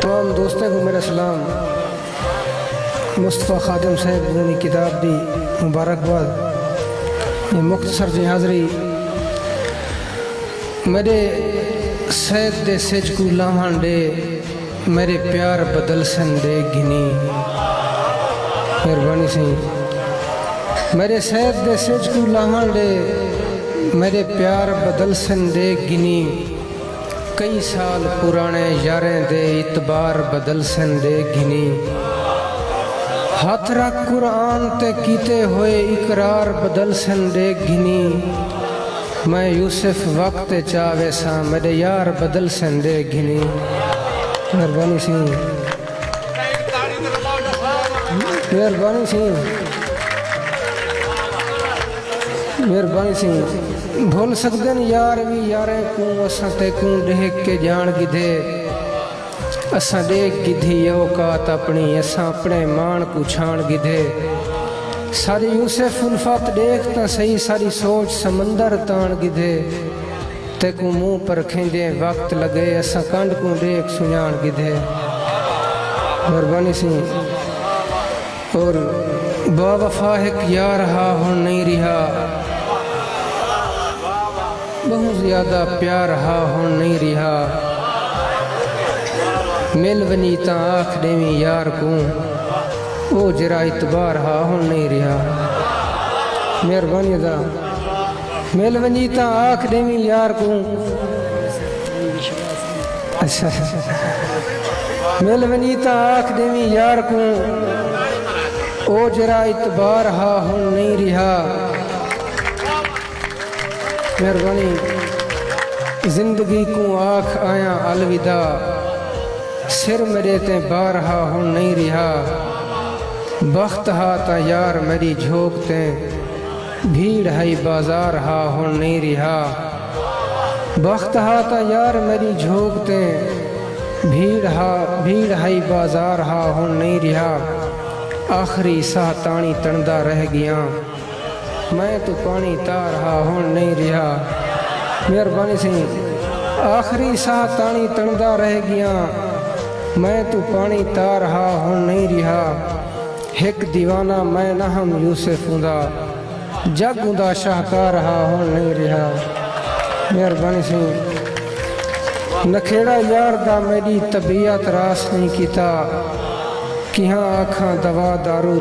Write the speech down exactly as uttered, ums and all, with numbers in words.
تمام دوستیں کوں میݙا سلام۔ مصطفی خادم صاحب دی کتاب دی مبارکباد۔ اے مختصر جئی حاضری۔ میݙے سید دے سجھ کوں لہوݨ ݙے، میݙے پیار بدلسن ݙیکھ گھنی۔ مہربانی سئیں۔ میݙے سید دے سجھ کوں لہوݨ ݙے، میݙے پیار بدلسن ݙیکھ گھنی۔ کئی سال پراݨے یاریں دے اعتبار بدلسن ݙیکھ گھنی۔ ہتھ رکھ قرآن تے کیتے ہوئے اقرار بدلسن ݙیکھ گھنی۔ میں یوسف وقت اچ آ ویساں، میݙے یار بدلسن ݙیکھ گھنی۔ مہربانی سئیں۔ مہربانی سئیں۔ مہربانی سئیں۔ بھل سڳدن یار وی یاریں کوں، اساں تیکوں ݙیکھ کے ڄاݨ گھدے۔ اساں ݙیکھ گھدی اوقات اپݨی، اساں اپݨے ماݨ کوں چھاݨ گھدے۔ ساݙی یوسف الفت ݙیکھ تاں سہی، ساݙی سوچ سمندر تاݨ گھدے۔ تیکوں منہ پرکھیندیں وقت لڳے، اساں کنڈ کوں ݙیکھ سنڄاݨ گھدے۔ مہربانی سئیں۔ اور با وفا ہک یار ہا، ہݨ نئیں رہیا۔ ٻہوں زیادہ پیار ہا، ہݨ نئیں رہیا۔ مل ونڄی تاں آکھ ݙیویں یار کوں، او جیڑھا اعتبار ہا، ہݨ نئیں رہیا۔ مہربانی ادا۔ مل ونڄی تاں آکھ ݙیویں یار کوں۔ اچھا۔ مل ونڄی تاں آکھ ݙیویں یار کوں، او جیڑھا اعتبار ہا، ہݨ نئیں رہیا۔ مہربانی۔ زندگی کوں آکھ آیاں الوداع، سر میݙے تے بار ہا، ہݨ نئیں رہیا۔ بخت ہا تاں یار میݙی جھوک تے، بھیڑ ہئی بازار ہا، ہݨ نئیں رہیا۔ بخت ہا تاں یار میݙی جھوک تے، بھیڑ ہا، بھیڑ ہئی بازار ہا، ہݨ نئیں رہیا۔ آخری ساہ تاݨی تݨدا رہ ڳیاں، میں توں پاݨی تار ہا، ہݨ نئیں رہیا۔ مہربانی سئیں۔ آخری ساہ تاݨی تݨدا رہ ڳیاں، میں توں پاݨی تار ہا، ہݨ نئیں رہیا۔ ہک دیوانہ میں نہ ہم یوسف اوندا، جڳ اوندا شاہکار ہا، ہݨ نئیں رہیا۔ مہربانی سئیں۔ نکھیڑا یار دا میݙی طبیعت راس نئیں کیتا، کیہاں آکھاں دوا دارو